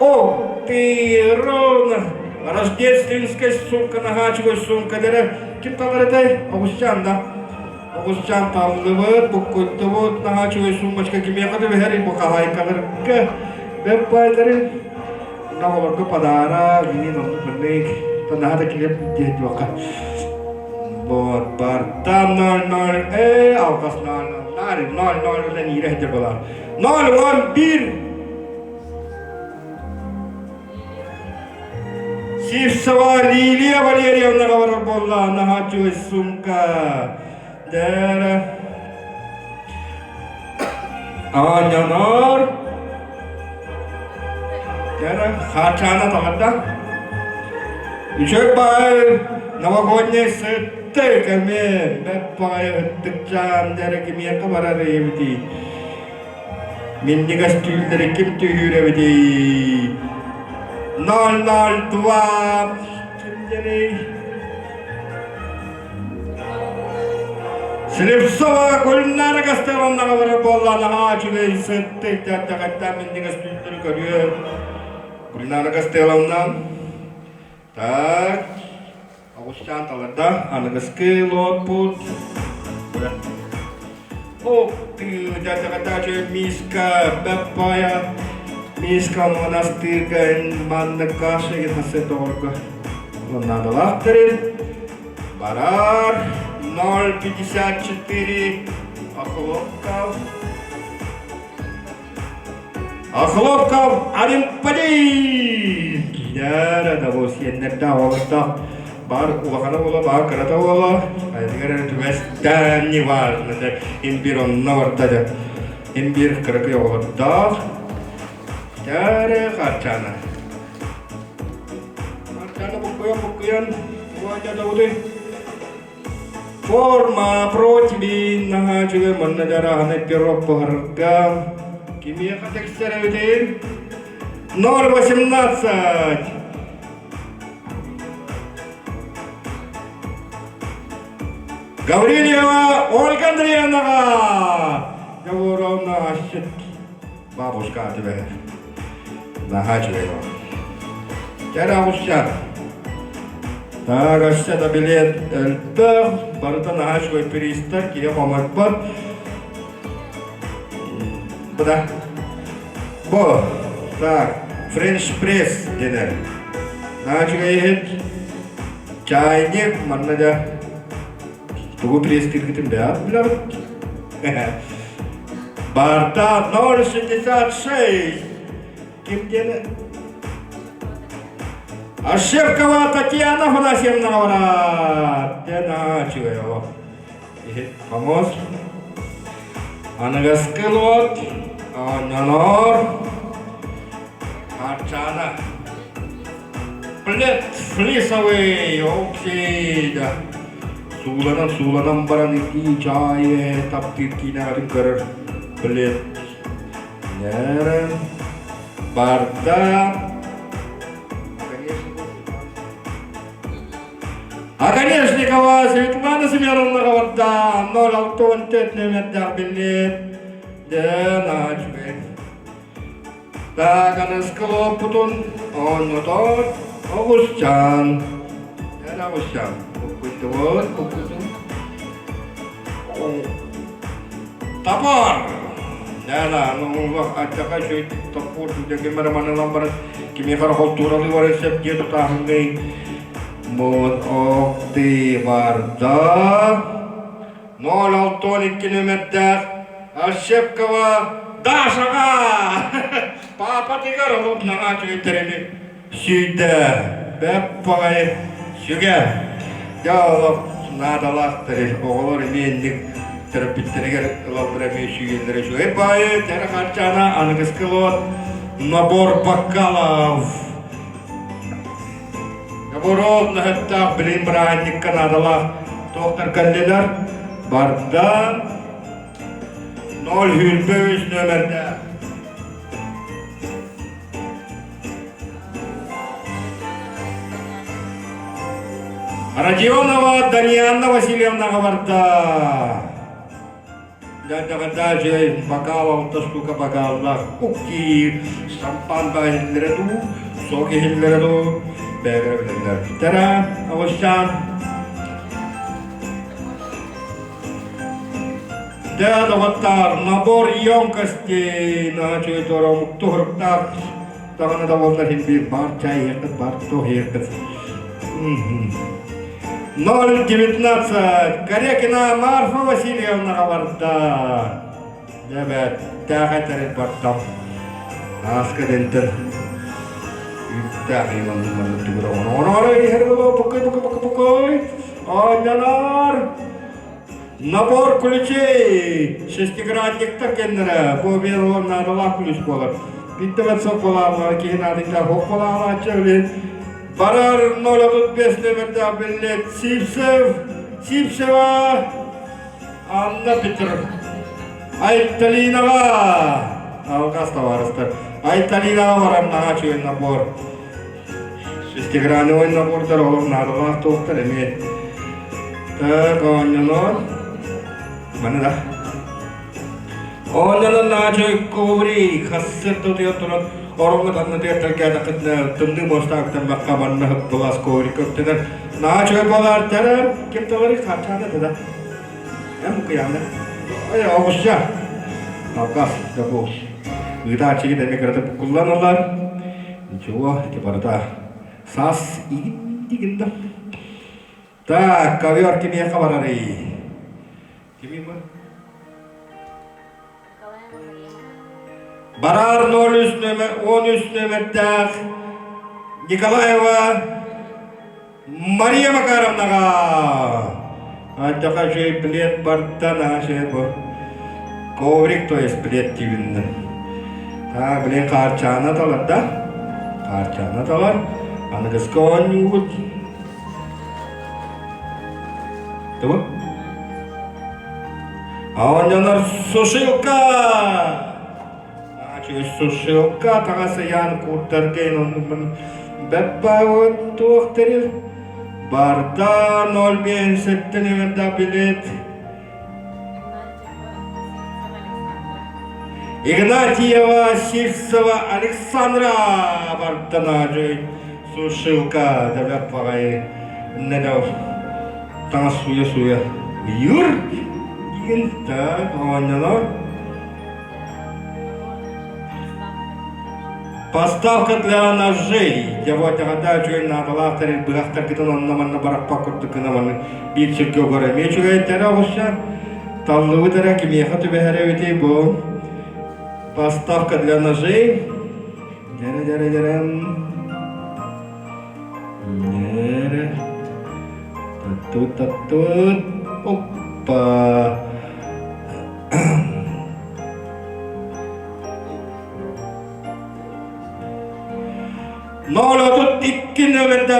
О, ты ровно рождественская сумка наһаа үчүгэй сумка дэрэ. Ким талар этэй? Оҕусчаан да. Оҕусчаан таллыбыт, буккуйдубут, наһаа үчүгэй сумочка кимиэхэ түбэһэрий бу хаһаайкаларга бэп баайдарын оҕолорго подарок, мин оннук маннык наһаа да килиэп диэн диэххэ. Вот, барта 0-0, э, алҕас 0-0, 0-0 үлэн иирэ сылдьар буолар. 0-1 Сивцева Лилия Валерьевнаҕа барар буолла, наһаа үчүгэй сумка. Дээрэ. Оонньонор. Дээрэ, хаачаана таҕарда. Үчүгэй баай новогодний сыттык эмиэ бэрт баҕайы ыттыкчаан дээрэ кимиэхэ барар эбитий? Минньигэс түүллэри ким түһүүр эбитий? 002 кимдэрий? Слепцова Гульнара Гастеловнаҕа барар буолла наһаа үчүгэй сыттык дьардьаҕайдаан минньигэс түүллэри көрүө. Гульнара Гастеловна так Оҕусчаан таларда аныгыскы луоппут. Ох ты, дядя миска, бэппая, миска монастырга маннык каша хасы тоҕорго. Наадалаах тэрил. Барар 0,54 Охлопков. Охлопков Олимпиадин! Дара да бу сиэннэрдээх оҕолордоох. Баар улахана буола, баар кырата буола, айатыгар эрэ түбэстэн не важно, дьэ, имбир онно барда дьэ. Имбир кыракый оҕолордоох. Дьэ Харчаана. Харчаана буккуйан буккуйан, уонна добутуй. Форма противень наһаа үчүгэй манна дьарааһынай пирог буһарарга кимиэхэ тиксэр эбитий? 0,18. Гаврильева Ольга Андреевнаҕа Дьабуровна асчыт бабушка түбэһэр. Наһаа үчүгэй ол. Кэрэ оҕусчаан. Так, өссө да билиэт элбэх, барыта наһаа үчүгэй приистэр, киһи хомойбот. Бу да. Бу, так, French Press дэнэр. Наһаа үчүгэй иһит. Чайник, манна да тугу пресстииргитин бэйэҕит билэҕит. Барта 0,66. Ким диэн Ошибкова Татьяна Афанасьевна барат. Диэн үчүгэй олох. Иһит хомус. Аныгыскы лот. Оонньонор. Арчаана. Плед флисовый. Окей, да. Сууланан сууланан баран итии чаайы таптыыр киинэҕитин көрөр плед. Нэрэн барда. Оконешникова Светлана Семеновна барда 064 нөмердээх биллип. Дэн ачбек. Тааганыскы лооппутун оонньотор оҕусчаан. Эн оҕусчаан. Буккуйдубут, буккуйдубут. Топор! Да-да, ну аттака үчүгэй топпур ким эрэ манылан баран кимиэхэ эрэ холтууралыы баран сөп диэ тутааһыҥҥый. Вот ох ты барда. 062 нөмердээх Ощепкова Дашаҕа паапатыгар олох наһаа үчүгэйдэрини сүүйдэ бэп баҕайы сүгэ дьэ олох наадалаах тэрил оҕолор эмиэ инник төрөппүттэригэр ылаллара эмиэ сүүйэллэрэ үчүгэй баайы тэрэ харчаана аныгыскы лот набор бокалов Наборов наһыттаах билим бырааһынньыкка наадалаах туохтар кэллилэр барда 023 нөмердээх. Родионова Дарьяна Васильевнаҕа барда. Дьадаҕардаах үчүгэй бакаал алта штука бакааллаах уктиир, шампан баа иһиллэрэ дуу, сок иһиллэрэ дуу, бэйэлэрэ билэллэр. Тара, оҕусчаан. Дэ, доҕоттоор, набор емкостей наһаа үчүгэй туора омуктуу хоруктаах даҕаны да буоллар иһин биир баар чай иһиэххит, баар туох иһиэххит. 0,19 Корякина Марфа Васильевнаҕа барда. Дьэбэт, тээхэ тэрил бардам. Ааска дэнтэн үүттээх иманны манны түгүрэ оҥоро иһэр буолуо пуккай пуккай пуккай пуккай оонньонор Набор ключей шестигранниктар кэннэрэ бу биэр наадалаах ключ буолар. Биттебет сок буолааллар киһи наадыйдаах ох буолаалааччы билин барар 035 нөмердээх биллет Сивцев Сивцева Анна Петр Айталинаҕа алгас табаарыстар Айталинаҕа барар наһаа үчүгэй набор Шестиграневой набордар олох наадалаах туохтар эмиэ. Так, оонньонон. Маны да. Оонньонон наачы коврик хассыр тутуйан туран ороҥҥо таннытыгар тэлгээтэххитинэ тымныы муостаахтан бакка манна былаас коврик көптөнөр. Наачы болар тәрем ким талары хачаана тада. Эм куяна. Ой, оҕусча. Алгас, да бу. Ыытааччыгы эмиэ кыратык буккулланаллар. Ничего, ити барыта саас игин да. Так, ковер кимиэхэ барарый? Кими бу? Барар 03 нөмер 13 нөмердээх Николаева. Мария Макаровнаҕа! Ардьаха үчүгэй плед барда наһаа үчүгэй бу. Коврик то есть плед диибиннэ. Так, блин, хаарчаана талар да? Хаарчаана талар. Аныгыска оонньуубут. Тугу? Оонньонор сушилка! Сушилка таҥас ыйаан куурдарга оннукпун бэппаабыт туох тэрил барда 0,57 нөмерда билет Игнатьева Сивцева Александра барданаажы сушилка дэбэппаҕай недов таҥас сууйа-сууйа ыйыыр диэн так оонньонор Поставка для ножей. Дьэ үчүгэй наадалаах тэрил быһахтаргытын онно-манна барахпат курдук гына маны биир сиргэ угар эмиэ үчүгэйдэрэ оҕусча. Таллыбыт эрэ кимиэхэ түбэһэр эбитий бу? Поставка для ножей. Дэрэ-дэрэ-дэрэм. Дэрэ. Таттут-таттут. Оппа. 032 нөмірдә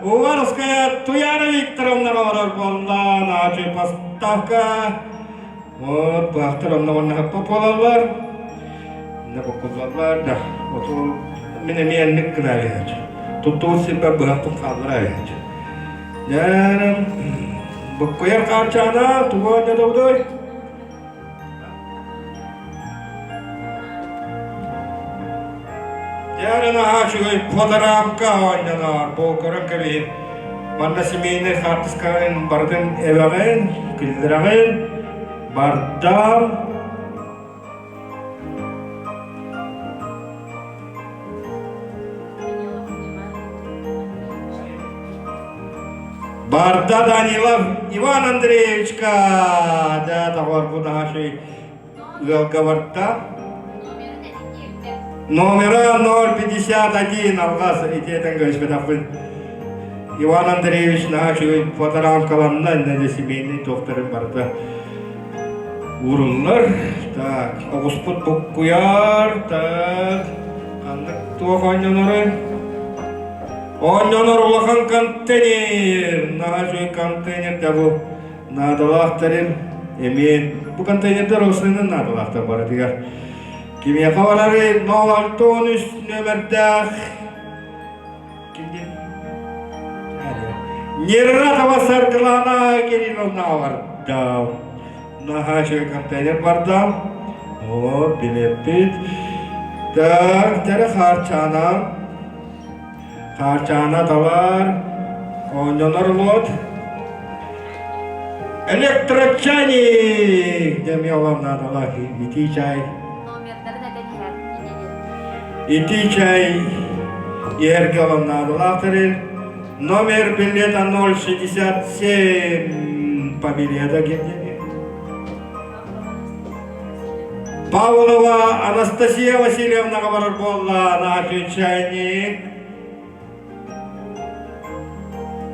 Уваровская Туяра Викторовна олорор буолла, наачы поставка. Вот, баахтар онно манна хаппа буолаллар. Инне бокуллаллар да. Оту мин эмиэ энник гына эбээччи. Туттубут сирбэр быһахпын хааллара эбээччи. Дьэ, буккуйар хаарчаана тугу оонньотобутуй? Дьэ, наһаа үчүгэй фотораамка оонньонор, бу көрөн кэбиһин. Манна семейнай хаартыскаҕын барытын эбэҕин, күллэрэҕин, бардам. Барда Данилов Иван Андреевичка! Да, доҕор, бу наһаа үчүгэй ыалга барда. Номера 051 алҕас ити этэн көспөтөхпүн. Иван Андреевич наһаа үчүгэй фоторамкаланна, иннэ семейный туохтарын барыта ууруллар. Так, оҕуспут буккуйар, так, ханнык туох оонньонорой? Оонньонор улахан контейнер, наһаа үчүгэй контейнер да бу наадалаах тэрил эмиэ бу контейнердэр осынын наадалаахтар барытыгар. Кимиэхэ барарый 063 нөмердээх Нератова Саргылана Кирилловна барда. Наһаа үчүгэй контейнер барда. Вот, билэппит. Так, дьэ хаарчаана. Хаарчаана талар. Оонньонор лот. Электрочайник! Демьялан наадалаах итии чай. Номердарын этэн иһэр. Итии чай иһэргэ олон наадалаах тэрил. Номер билета 067 фамилията ким Павлова Анастасия Васильевнаҕа барар буолла наһаа чайник.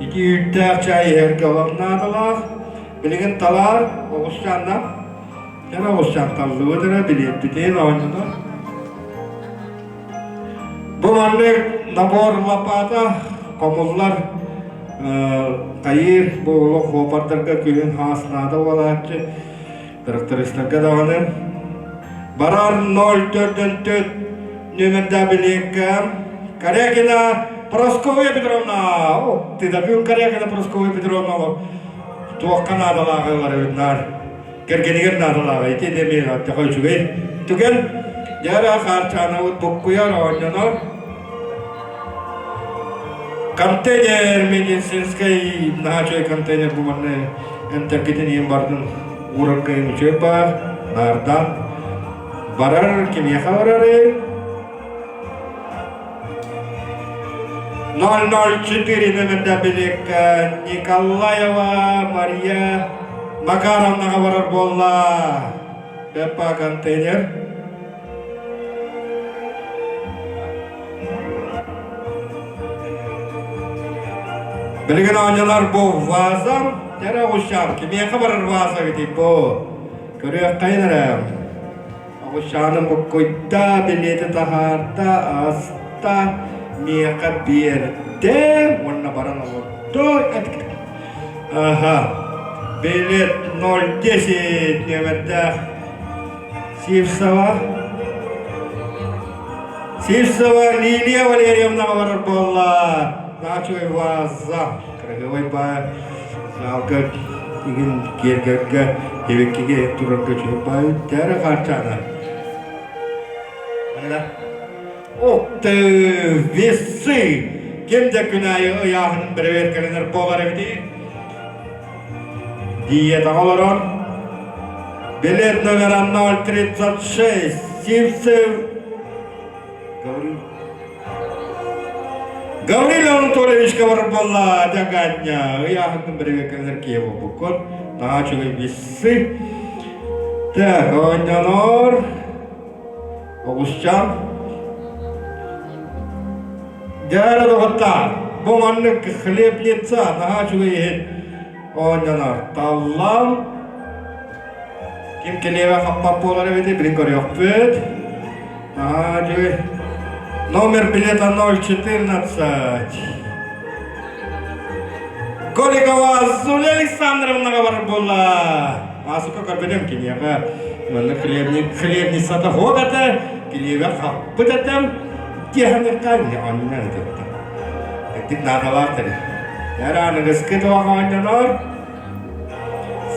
Ити үүттээх чай иһэргэ олох наадалаах. Билигин талаар оҕусчаанна. Кэрэ оҕусчаан таллыбыт эрэ билиэппитин оонньоно. Бу маннык набор лопата хомуллар хайыыр бу олох хуопардарга күһүн хаас наада буолааччы. Трактористарга даҕаны барар 0,4 нүөмэрдээх билиэккэ Корякина Прасковья Петровна! О, ты да бүгүн Корякина Прасковья Петровна туохха наадалааҕы ылар кэргэнигэр наадалааҕы ити эмиэ аттаха үчүгэй түгэн дьара хаарчаанабыт буккуйар оонньонор Контейнер медицинскэй наһаа үчүгэй контейнер бу манна эмтэргитин иһин бардын уурарга үчүгэй баар наардаан барар кимиэхэ барарый 004 номерда билиэккэ Николаева Мария Макаровнаҕа барар буолла Пеппа контейнер Билигин оонньонор бу вазам, тэрэ оҕусчаан, кимиэхэ барар ваза эбитий бу? Көрүөххэйин эрэ. Оҕусчааным буккуйда, билиэти таһаарда, аста, миэхэ биэрдэ уонна баран олордо. Аха, билет 010 нүөмэрдээх Сивцева. Сивцева Лилия Валерьевна олорор буолла. Начой ваза. Красивый ба. Саалга игин киэргэргэ, эбиккиге турарга чугай тәрі харчана. Ух ты, весы! Ким да күн аайы ыйааһынын бэрэбиэркэлэнэр буолар эбитий? Диетаҕа олорон билет номера 036 Сивцев Гаврил Гаврил Анатольевичка барар буолла дьагаанньа ыйааһынын бэрэбиэркэлэнэр киһи буолбуккун наһаа үчүгэй весы так оонньонор Оҕусчаан Дьэ доҕоттоор, бу маннык хлебница наһаа үчүгэй иһит оонньонор. Таллан ким килиэбэ хаппат буолар эбитий билин көрүөхпүт. Наһаа үчүгэй. Номер билета 014. Голикова Зуля Александровнаҕа барар буолла. Маасыка көрбөтүм киниэхэ. Манна хлебницата суох этэ, килиэбэ хаппыт этэ. Диэхэнэкка онньонон этэ. Эттик наадалаах тэри. Эр аныгыскы туох оонньонор?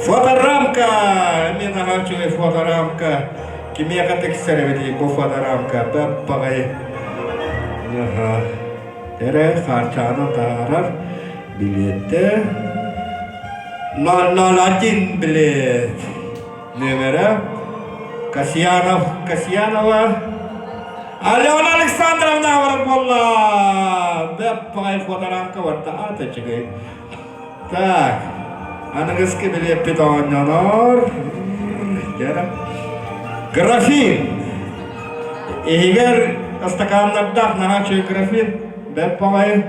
Фоторамка! Эмиэ наһаа үчүгэй фоторамка. Кимиэхэ тиксэр эбитий бу фоторамка? Баппаҕай. Аха. Эрэ хаарчааны таһаарар билиэттэ 001 билиэт нүөмэрэ Касьянов Касьянова Алена Александровна барар буолла бэп фоторамка барда аата үчүгэй так аныгыскы билиэппит оонньонор графин Иһигэр ыстакааннардаах наһаа үчүгэй графин, бэрт баҕайы,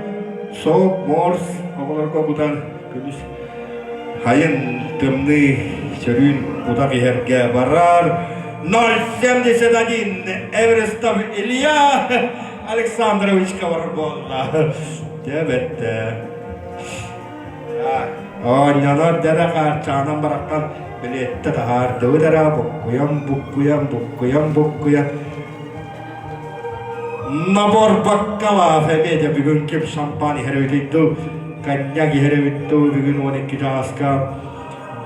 сок, морс оҕолорго кутан күнүс хайын тымныы сөрүүн утах иһэргэ барар. 071 Эверестов Илья Александровичка барар буолла. Дьэ бэттэ. Оонньонор дэрэ хаарчаанан бараххан билиэттэ таһаардыбыт эрэ буккуйан буккуйан буккуйан буккуйан набор баккалаах эмиэ дьэ бүгүн ким шампан иһэр эбитий дуу коньяк иһэр эбит дуу бүгүн 12 чааска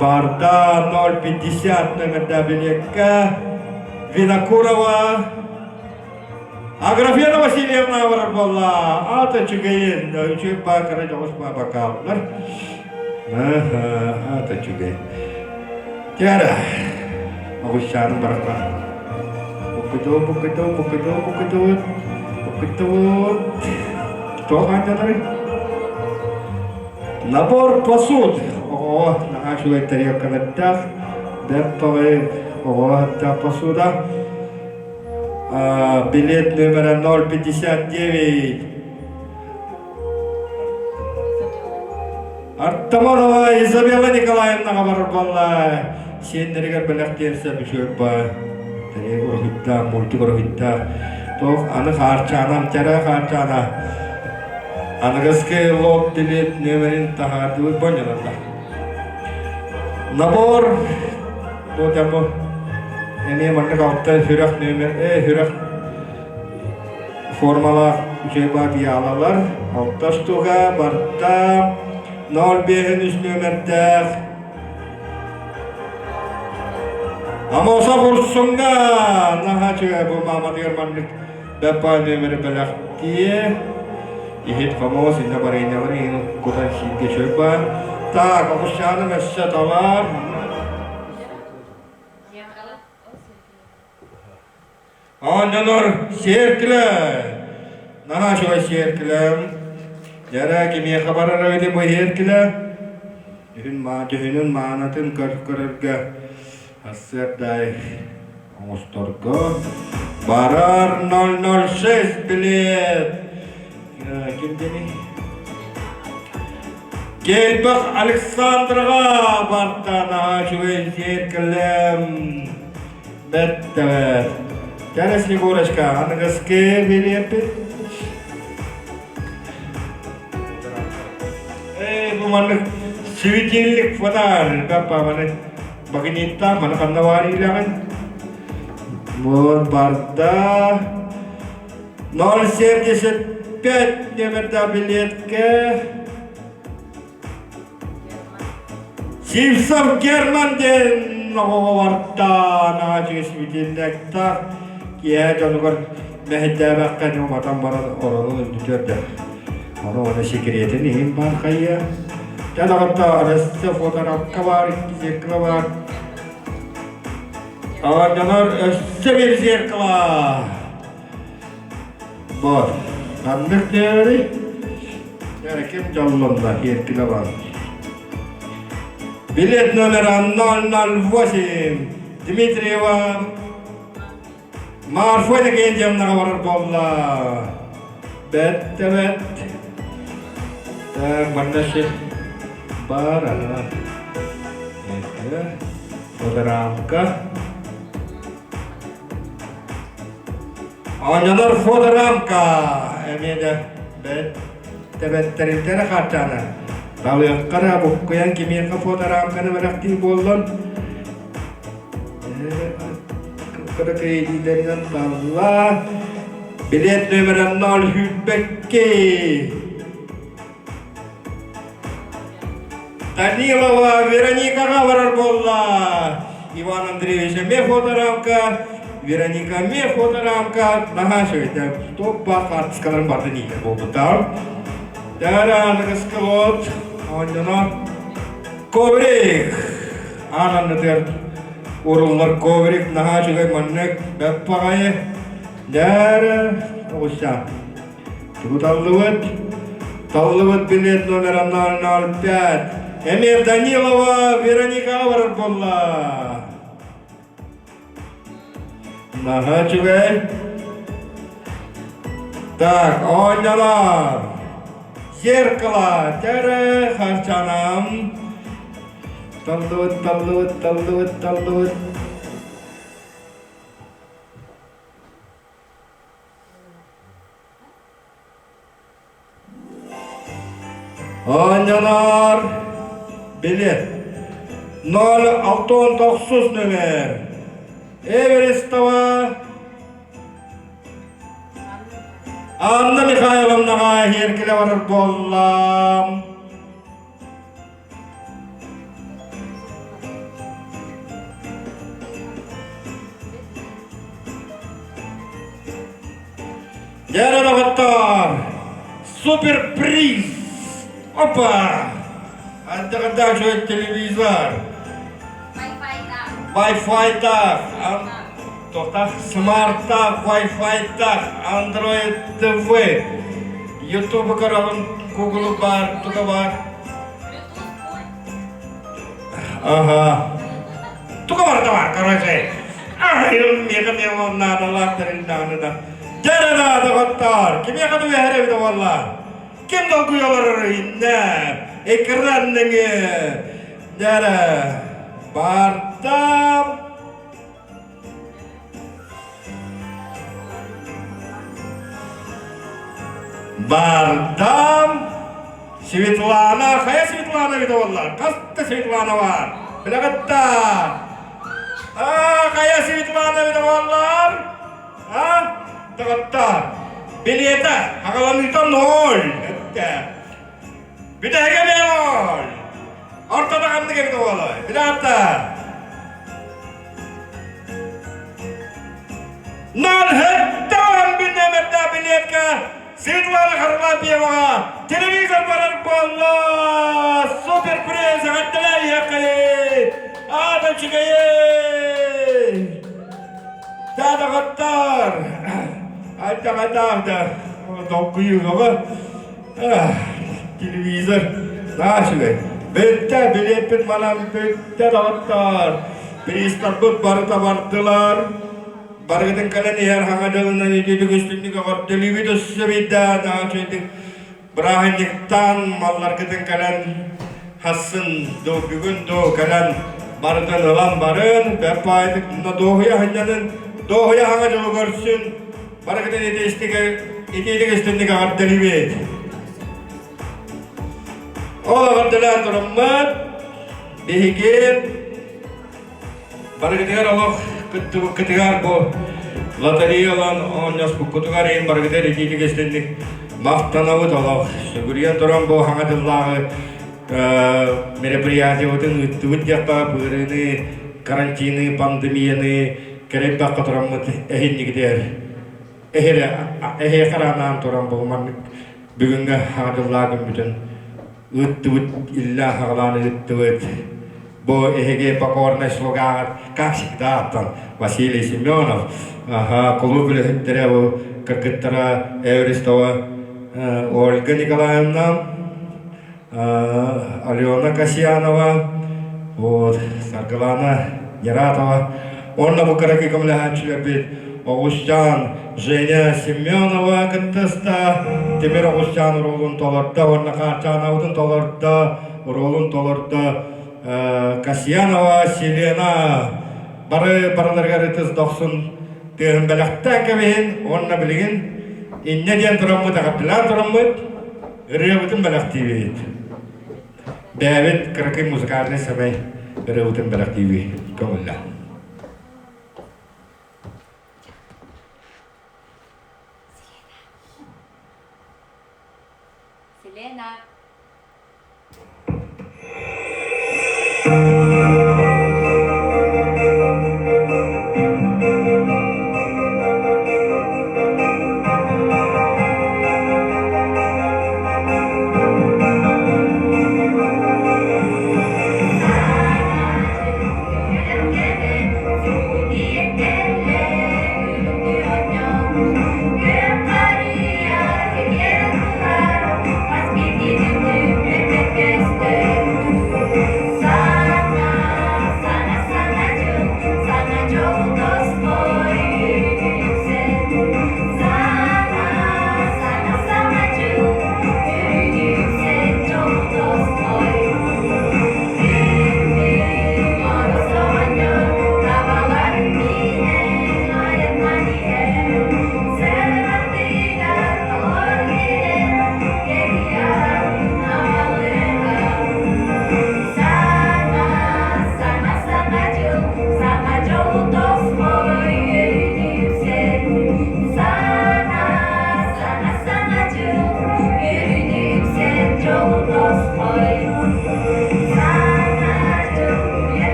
барда 0,50 номерда билиэккэ Винокурова Аграфена Васильевна барар буолла. Аата үчүгэйин, үчүгэй баа кыра дьоҕус баа бакааллар. Аата үчүгэй. Тиара, оҕусчааным барахпа. Буккутуут, буккутуут, буккутуут, буккутуут, буккутуут. Туох аанньаларый? Набор посуд. Оҕо наһаа үчүгэй тарелкалардаах, бэрт баҕайы оҕо посуда. Билет номера 059. Артамонова Изабелла Николаевнаҕа барар буолла. Сиэннэригэр бэлэх диэн үчүгэй баа. Тэрийг уруһуйдаах, мультик уруһуйдаах. Туох аны хаарчаанам, тярэ хаарчаана. Аныгыскы лот билет нөмерин таһаардыбыт бонньоноллар. Набор Бу дьэ бу эмиэ маннык алта сүрэх нүөмэр сүрэх формалаах үчүгэй баар пиалалар алта штука барта 0,5 нүөмэрдээх Амосов Урсунга наһаа үчүгэй бу мааматыгар маннык бэппа нүөмэри бэлэхтиэ иһит хомуос иннэ барыанньалары иһин кутан сииргэ үчүгэй баар так оҕусчааным өссө талар Оонньонор сиэркилэ! Наһаа үчүгэй сиэркилэ. Дьэрэ кимиэхэ барар эбитий бу сиэркилэ? Дьүһүн дьүһүнүн маанатын көрөргө сарсыардай оҥосторго барар 006 билет. Ким диний? Кэлбэх Александраҕа барда наһаа үчүгэй зеркалем бэрт Кэлэ Снегурочка, аныгыскы билиэппит. Ээ, бу маннык светильник фонарь, папа, маны магниттаах, маны ханна баар иилэҕин? Вот барда. 0,75 номерда билетке. Сивцев Герман диэн оҕоҕо барда, наачыгы светильниктаах киэһэ дьонугар мэһэйдээбэххэ уматан баран оронун үрдүтүөр да. Ону уонна секретин иһин баар хайыа. Дьэ даҕатта өссө фоторамка баар, икки зеркало баар. Оонньонор өссө bir зеркало. Бар. Ханнык диэри? Дьэ, ким дьоллонно, иэркилэ бар. Билет номера 008. Дмитриева Марфа Иннокентьевнаҕа барар буолла. Бэт да бэт. Так, манна сир бар, ана. Это фоторамка. Оонньонор фоторамка эмиэ да бэт тэбэттэрилтэрэ хаарчаана. Талыахха эрэ буккуйан кимиэхэ фоторамканы бэлэхтиир буоллун. Кыракый илиилэринэн талла. Билет нөмерэ 022. Данилова Вероникаҕа барар буолла. Иван Андреевич эмиэ фоторамка, Вероника эмиэ фоторамка. Наһаа үчүгэй. Топ баар хаартыскаларын барытын иитэр буолбуттар. Дара аныгыскы оонньоно коврик. Аан аннытыгар уруллар коврик наһаа үчүгэй маннык бэт баҕайы. Дара оҕусчаан. Тугу таллыбыт? Таллыбыт билет номера 005. Эмиэ Данилова Вероникаҕа барар буолла. Наһаа үчүгэй. Так, оонньолор. Зеркало, тәрэ, харчанам. Таллыбыт, таллыбыт, таллыбыт, таллыбыт. Оонньонор билет 069 нөмер Эверестова Анна Михайловнаҕа иһиэркилэ барар буоллам. Дьэ, доҕоттоор, суперприз! Опа! Ардыгырдаах үчүгэй телевизор. Wi-Fi-таах, тохтах смарт-таах, Wi-Fi-таах, Android TV, YouTube көрөҕүн, Google баар, туга баар. Ага. Туга барыта баар, короче. Ай, миэхэ миэхэ наадалаах тэрил даҕаны да. Дьэ да, доҕоттоор, кимиэхэ түбэһэр эбитэ буолла? Ким долгуйа олорор иннэ? Экран нөҥүө. Дьэ бардам. Бардам Светлана, хайа Светлана эбитэ буолла? Хас да Светлана баар. Билэҕит да? Аа, хайа Светлана эбитэ буоллар? А? Доҕоттоор, билиэтэ аҕаланыыта ноль эттэ. Бүтэһигэ ноль. Ортото ханнык эбитэ буолуой? Билэҕит да? Ноль билнэмэрдээх билиэккэ Светлана Харлампьеваҕа телевизор барар буолла! Суперприз эҕэрдэлээ Аата үчүгэйэй! Дадаҕаттар! Айдаҕатаах да долгуйууга телевизор наһаа үчүгэй. Бүттэ, билиэппит манан бүттэ доҕоттоор. Приставпыт барыта бардылар. Барыгытын кэлэн иһэр хаҥа дьылынан үтүтүк үстүннүк өҕөрдөлүүбүт өссө биирдэ наһаа үчүгэйдик бырааһынньыктаан малларгытын кэлэн. Хассын дуу, бүгүн дуу кэлэн барытын ылан барын, бэппаайдык дуоһуйа сынньанын, дуоһуйа хаҥа дьолу көрсүн, барыгытын итиитик истинник эҕэрдэлиибит. Ол эҕэрдэлээн тураммыт, биһиги Барыгытыгар олох кыттыбыккытыгар бу лотерея ылан оонньоспуккутугар иһин барыгытыгар итиитик истинник махтанабыт олох. Сүгүрүйэн туран бу хаҥа дьыллааҕы мероприятиебытын ыыттыбыт диэххэ быырыыны, карантины, пандемияны кэрэйбэххэ тураммыт эһиннигитигэр эһире эһиэхэ анаан туран бу маннык бүгүҥҥэ хаҥа дьыллааҕы күммүтүн ыыттыбыт, иллээх аҕалаан ыыттыбыт. Бу эһиги покорный слугаҕыт, как всегда, оттон Василий Семенов, кулууп үлэһиттэрэ бу кыргыттара Эвристова Ольга Николаевна, Алена Касьянова, вот, Саргылана Нератова, уонна бу кыракый көмөлөһөөччүлэрбит Оҕусчаан Женя Семенова кыттыста, Тимир Оҕусчаан уруолун толордо уонна Хаарчаанабытын толордо, уруолун толордо Касьянова Селена. Бары барыларыгар ытыс дохсун тыаһын бэлэхтээн кэбиһин уонна билигин инньэ диэн тураммыт, эҕэрдэлээн тураммыт, ырыабытын бэлэхтиибит. Бэйэбит кыракый музыкальнай сэмэй ырыабытын бэлэхтиибит көҥүллээх. Селена.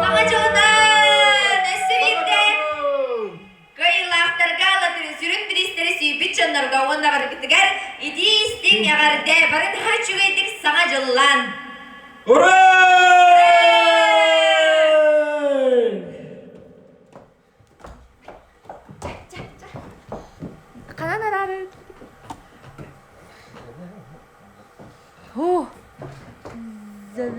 Саҥа дьылынан! Өссө биирдэ Кыайыылаахтарга алатын сүрүн бириистэри сүүйбүт дьоннорго уонна барыгытыгар итии-истиҥ эҕэрдэ бары наһаа үчүгэйдик саҥа дьыллаан! Ура!